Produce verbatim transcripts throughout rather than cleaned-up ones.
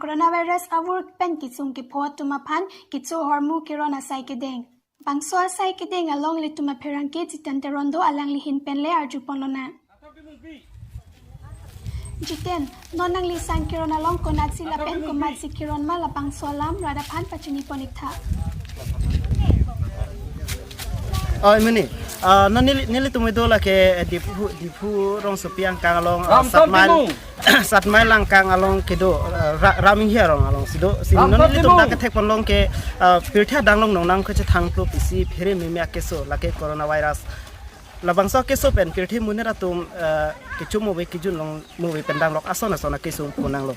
Coronavirus avur pen kisung kepho atum aphan kecho ahormu keron asai kedeng. Bangso asai kedeng along ilitum apherangke Jiten Teron do, alangli ahin pen le arjupon lonang. Jiten, non nangli sang keron along konatsi lapen komatsi keron ma, labangso alam rat aphan pachinipon iktha. Oh, imuni. Ah, non neli, nelitum kedo lake, eh, Diphu, Diphu rongsopi angkang along, ah, Ramson Satmail, Timung. Satmail angkang along kedo, eh, Ra-, Ram Inghi arong alongsi do. Si non Ramson nelitum Timung. Dak kethekpon long ke, ah, pirthe adang along nongnang kechethang tu pisi phere meme akeso lake coronavirus. Labangso akeso pen pirthe amonit atum, eh, kecho move kejun long move pen danglok ason ason akeso punanglo.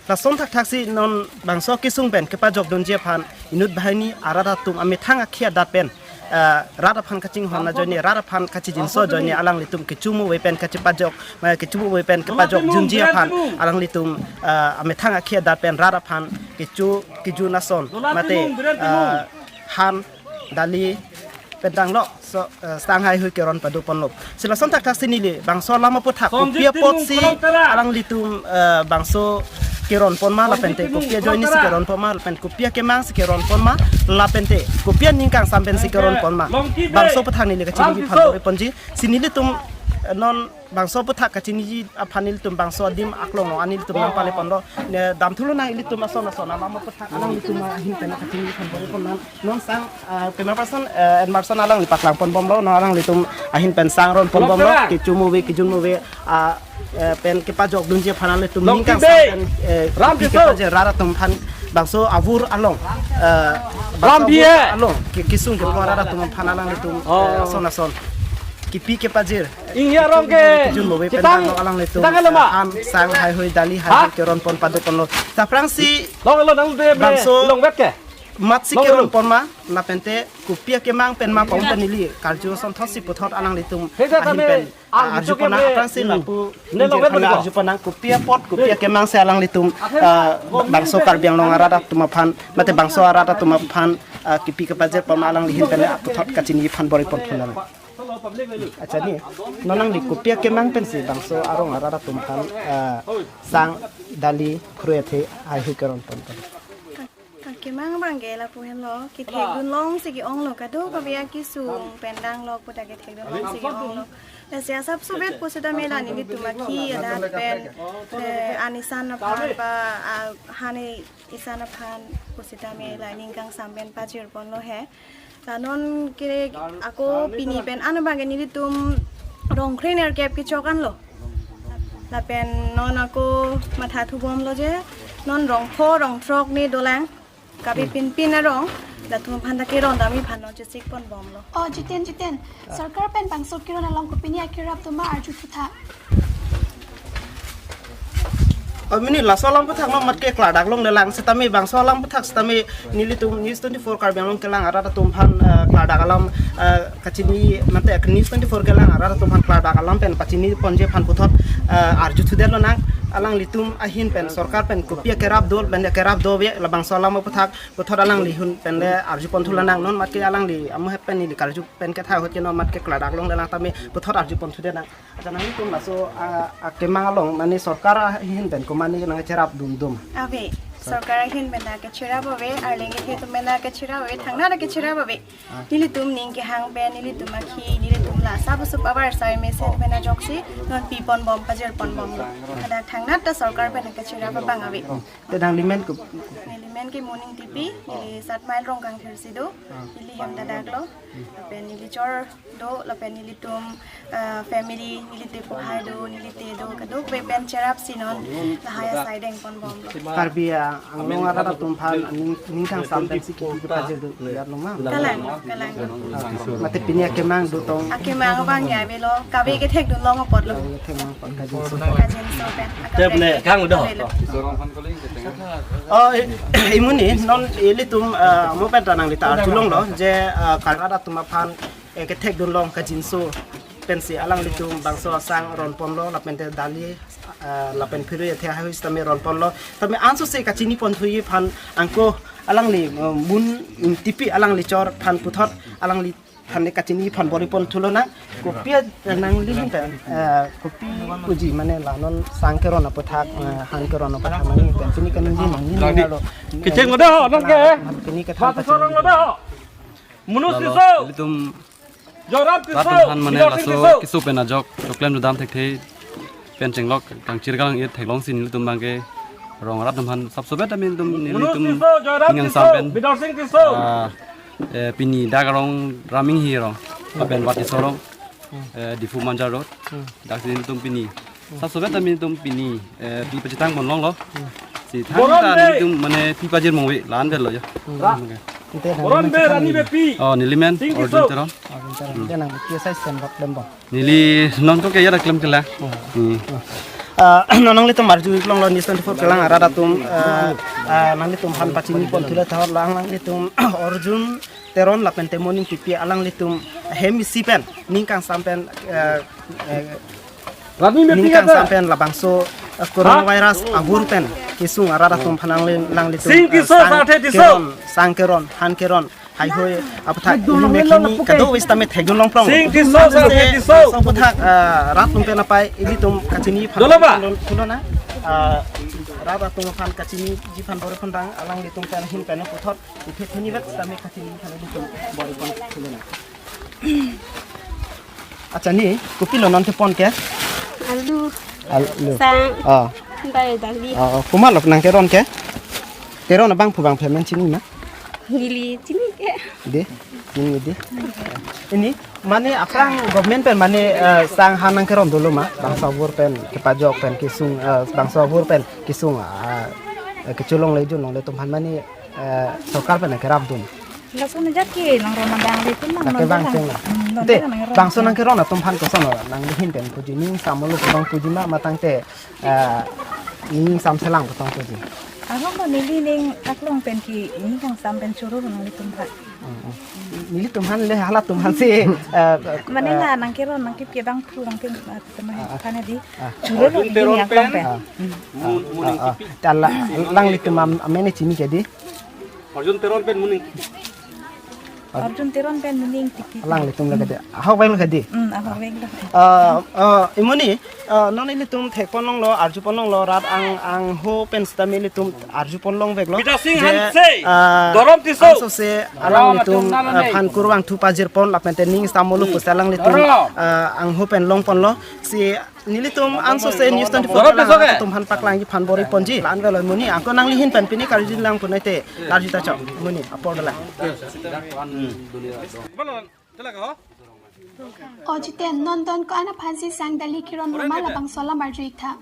Lason thakthaksi non bangso kesung pen kepajokdunji aphan inut banghini arat atum amethang akhei adat pen, eh, rat aphan kachinghon ajoine, rat aphan kachijinso ajoine alanglitum kecho move pen kachepajok, eh, kecho move pen kepajokdunji aphan alanglitum, eh, amethang akhei adat pen rat aphan kecho kejun ason mate, eh, han, dali pen danglok so, eh, sang haihui keron padoponlo. Si lason thakthaksi neli bangso alam aputhak Sonjit kopi apotsi Timung, Kolongtara. Alanglitum, eh, bangso keronpon ma lapente Sonjit Timung, kopi ajoinesi Kolongtara. Keronpon ma lapen kopi akemangsi keronpon ma lapente kopi aning kangsam pensi Longke, keronpon ma. Longki Bey. Bangso aputhak neli kachini Ram Tisso. Phan ponji. Si nelitum, eh, non bangso aputhak kachiniji aphan nelitum bangso adim aklong along nelitum nangpaleponlo. Ne damthulo nang ilitum ason ason alam aputhak alanglitum ahin pen kachini phan ponlo. Non sang, ah, camera person, eh, Emerson alangli paklangponbomlo, non alanglitum ahin pen sang ronponbomlo, Doktora. Kecho move, kejun move, ah, eh, pen kepajokdunji aphan alanglitum Dokti ningkang Bey. Sang pen, eh, Ram kepi Tisso. Kepajir rat atum aphan bangso avur along, eh, Ram bangso Bey. Avur along, ke-, kesung kepho rat atum aphan alanglitum, oh, eh, ason ason kepi kepajir. Ingya rong ke. Kejun move pen chetang, danglok alanglitum, chetang alo ma? Han, sang haihui, dali haihui, ha? Keronpon padoponlo. Aphrangsi long lo nang de bre, bangso long vet ke? Matsi long lo. Keronpon ma, lapente kopi akemang pen ma pong pen neli karju asonthotsi puthot alanglitum heda ahin tame pen, ah, arju arjupon nang, ke aphrangsi lapu ne long vet ko? Arjupon nang kopi apot, kopi akemangsi alanglitum, ah, bangso Karbi Anglong arat atum aphan mate bangso arat atum aphan, ah, kepi kepajirpon ma alangli ahin pen aputhot kachini phan bor-iponthunang. Acha ni, non nangli kopi akemang pensi bangso arong arat atum aphan, ah, sang, dali, khrui athe haihui keronpon. Akemang abang ke lapu henlo, kethekdun longsi ke-onglo, kadokave akesung pen danglok puta kethekdun longsi ke-onglo. Lasi asap subet pusitame la nelitum akhei adat pen, eh, an isan aphan ba, ah, han isan aphan pusitame la ningkang sam pen pajirponlo he. La non ke ako pini pen an abang ke nelitum rong kre nerkep kechok anlo. Lapen non ako mathathubomlo je non rong pho rong throk ne dolang. Kabi pinpin arong, latum aphan ta keron dami aphan non chesikponbomlo. Oh, Jiten, Jiten. Sorkar pen bangso keron along kopine akerap do ma arjuthutha? Oh, mini laso alam aputhak non mat ke klardak longlelang sitame bangso alam aputhak sitame nelitum News twenty-four Karbi Anglong kelang arat atum aphan, eh, klardak alam, eh, kachini mate News twenty-four kelang arat atum aphan klardak alam pen pachiniponji aphan puthot, eh, arjuthudet lonang alanglitum ahin pen sorkar pen kopi akerap do pen akerap do ave labangso alam aputhak puthot alangli ahin pen le arjuponthu lonang non mat ke alangli amu hep pen neli karju pen ketha ahut ke non mat ke klardak longlelang tame puthot arjuponthudet nang. Acha nanglitum laso, ah, akemang along mane sorkar ahin pen komatne nangcherap dumdum? Ave, sorkar ahin pen nangcherap ave, arleng kethe atum pen nangcherap ave, thangnat nangcherap ave. Ah. Nelitum ning kehang pen, nelitum akhei, nelitum la sap sup abar sai mesen pen ajoksi non piponbom, pajirponbomlo. Kada thangnat ta sorkar pen nangcherap abang ave. Te nangli men ko? Neli men ke Moning Tipi, neli Satmail Rongkangthir si do, ah, neli hem dadaklo, lapen neli chor do, lapen nelitum, ah, family, neli te pohai do, neli te do, kadokave pen cherapsi non lahai asai dengponbomlo. Karbi Anglong arat atum aphan ning, ningkang sam pensi kepi kepajir do, ya lo ma? Kalang, kalang. Ah, mate pini akemang do tong? Akemang abang ya avelo, kave kethekdun long apotlo. Kave kethekdun long apot kajinso. Kajinso pen. Tep ne, kang udah. Avelo. Oh, i-, imuni, non ilitum, eh, mo pen ta nangli ta arjulonglo, je, eh, Karbi arat atum aphan, eh, kethekdun long kajinso pensi alanglitum bangso asang ronponlo, lapen te dali, eh, lapen khrui athe haihui sitame ronponlo. Tame ansose kachiniponthuji aphan angko alangli, eh, Moning Tipi alangli chor aphan puthot alangli Than kachini aphan bor-i pon thulo nang. Kopi a-, nangli pen, eh, kopi puji mane la non sang keron aputhak, eh, han keron aputhak nangli pen pini kaningje nangli nanglo. Kecheng lo dei ho, non ke? Pini kethan Batu sorong lo dei ho. Munus Lalo, Tisso. Ilitum Joram Tisso. Rat aphan mane Bidor Sing laso Tisso. Keso pen ajok choklem dodam thekthe pen chenglok kangchir kalang-ir theklongsi nelitum abangke rong rat aphan sapsobet amin tum Munus nelitum Tisso, Joram ning Tisso, kangsam pen. Bidor Sing Tisso. Ah, eh, pini dak arong Raming hi rong. Lapen Batu sorong. Eh, Diphu Manja Road. Hmm. Dak si nelitum pini. Sapsobet amin tum pini. Eh, pi pachethang pon longlo. Hmm. Si thang Boron ta de. Nelitum mane pi pajir mongve lan vel lo ya. Hmm. Ra. Oke. Ante nang Boron nang be cakap Rani nang. Bepi. Oh, neli men Sing Arjun Tisso. Teron. Oh, bentar. Hmm. Dia nang P S I sen bak lembang. Neli non to ke ya dak lem kela. Oh. Hmm. Ah, non nanglitum arju iklong lo News twenty-four kelang arat atum, ah, ah, nanglitum aphan pachini pon thulo thor lang nanglitum Arjun Teron lapen Temon Engtipi alanglitum hem isi pen ning kangsam pen, eh, eh, Rani Mepi ning kangsam kata. Pen labangso, eh, coronavirus agur pen kesung arat atum aphan nangli-, nanglitum, Sing eh, Tisso, sang Sarthe Tisso. Keron, sang keron, han keron, haihui aputhak ili mekhini kadokave sitame thekdun longprong. Sing Tisso, Sarthe Tisso. So aputhak, eh, rat atum pen apai ilitum kachini aphan Dolo ba? Thulo na. Eh, rat atum aphan kachiniji aphan bor-i pon tang alanglitum pen ahin pen puthot. Iphe theni vet sitame kachini aphan ilitum bor-i pon thulo na. Acha ni, kopilo non kepon ke? Alu. Alu. Sang. Ah. Dai dali. Ah, ah. Komat lo nang keron ke? Keron abangphu bangphi amen chini ma? Neli chini ke. Dei, chini dei. Ini mane aphrang government pen mane, eh, sang han nang keron dolo ma? Bangso abur pen kepajok pen kesung, eh, bangso abur pen kesung, ah, eh, kecholongle junlongle atum aphan mane, eh, sorkar pen kerapdun. Lason ajat ke nang rona dang le tum nang. Lake non bang dalang. Cheng la. Hmm, non Te, dalang rona. Bangso nang keron atum aphan koson lo, nangli ahin pen puji ning samolo kosong puji ma matang te, eh, ning sam selang kosong puji. Ahok lo neli ning aklong pen ke ning kangsam pen choro nanglitum aphan. Hmm, hmm. Nelitum aphan le halatum aphan si, eh, Mane eh, la nang keron nang kip ke bangphu nang ke, eh, teman Ah, ah. Aphan di. Ah. Choro lo Arjun di Teron ning aklong pen. Pen. Ah. Mun-, Ah, Muning ah, ah. Tipi. Tala alanglitum am-, amen chini ke dei. Arjun Teron pen Muning Tipi. Arjun Teron pen Muning Tipi. Alanglitum le ke dei. Ahok bang le ke dei. Hmm, ahok bang le. Ah, ah, Imuni, ah, non ilitum thek pon longlo, arju pon longlo, rat ang, angho pen sitame ilitum arju pon longveklo. Bidar Sing Je, Hanse. Ah, Dorom Tisso. Angsose alanglitum, Dorom, ah, Dorom. Aphan kurvangthu pajir pon lapen te ning samolo pusi alanglitum, Dorom. Ah, angho pen long ponlo. Si nelitum angsose News twenty-four Dorom kelang Tisso ke? Atum aphan paklangji aphan bor-i ponji. Lan velo Imuni, angko nangli ahin pen pini karju lang punai te, karju ta chok. Imuni, apor dalang. O Jiten, non don ko-an aphan si sang dali keron lo ma labangso alam arju ik tha.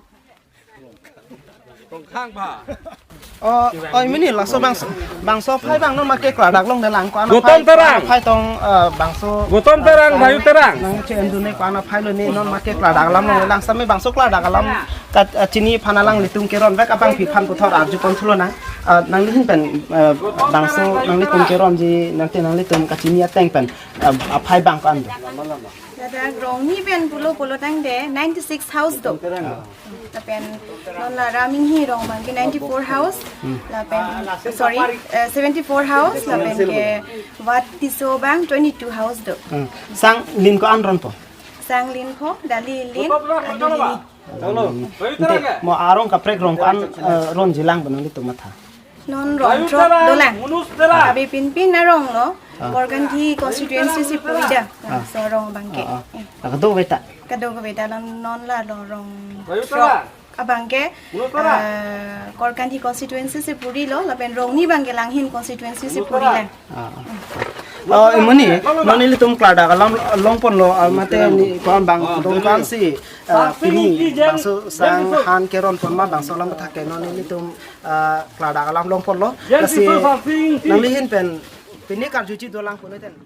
Oh, oh, Imuni laso bangso, bangso aphai abang non make klardak longlelang ko-an Gotom aphai, Terang. Aphai tong, eh, bangso, Gotom Terang, eh, Bayu Terang. Nang che endune ko-an aphai lo ne non make klardak alam longlelang sitame bangso klardak alam kat, eh, chini aphan alanglitum keronvek abangpi aphan puthot arju pon thulo na. Eh, nangli ahin pen, eh, bangso nanglitum keronji nangte nanglitum kachini ateng pen, eh, aphai abang ko-an do. Ladak rong ni pen pulo pulo tangte ninety-six house do. Lapen non la Raming hi rong abangke ninety-four house. Hmm. Lapen, sorry, eh, seventy-four house. Lapen ke Wat Tisso abang twenty-two house do. Hmm. Sang lin ko-an ronpo? Sang lin po, dali lin, ani lin. Ante, mo arong kaprek rong ko-an, eh, ronji lang pu nanglitum matha? Non rong throk dolang. Abe pinpin arong lo. Ah. Korkanthi constituency si puri da. Ah. So rong abangke. Ah, ah. Eh. Kadokave ta? Kadokave ta non, non la lo rong throk abangke, ah, Korkanthi constituency si puri lo, lapen rong ni abangke Langhin constituency si puri lang. Ah, ah. Oh, Imuni, non ilitum klardak alam long ponlo, ah, mate ni ko-an abang, dong ko-an si, ah, pini bangso sang han keron pon ma bangso alam athak ke non ilitum, ah, klardak alam long ponlo. Lasi nangli ahin pen pini karjuji dolang pon ten.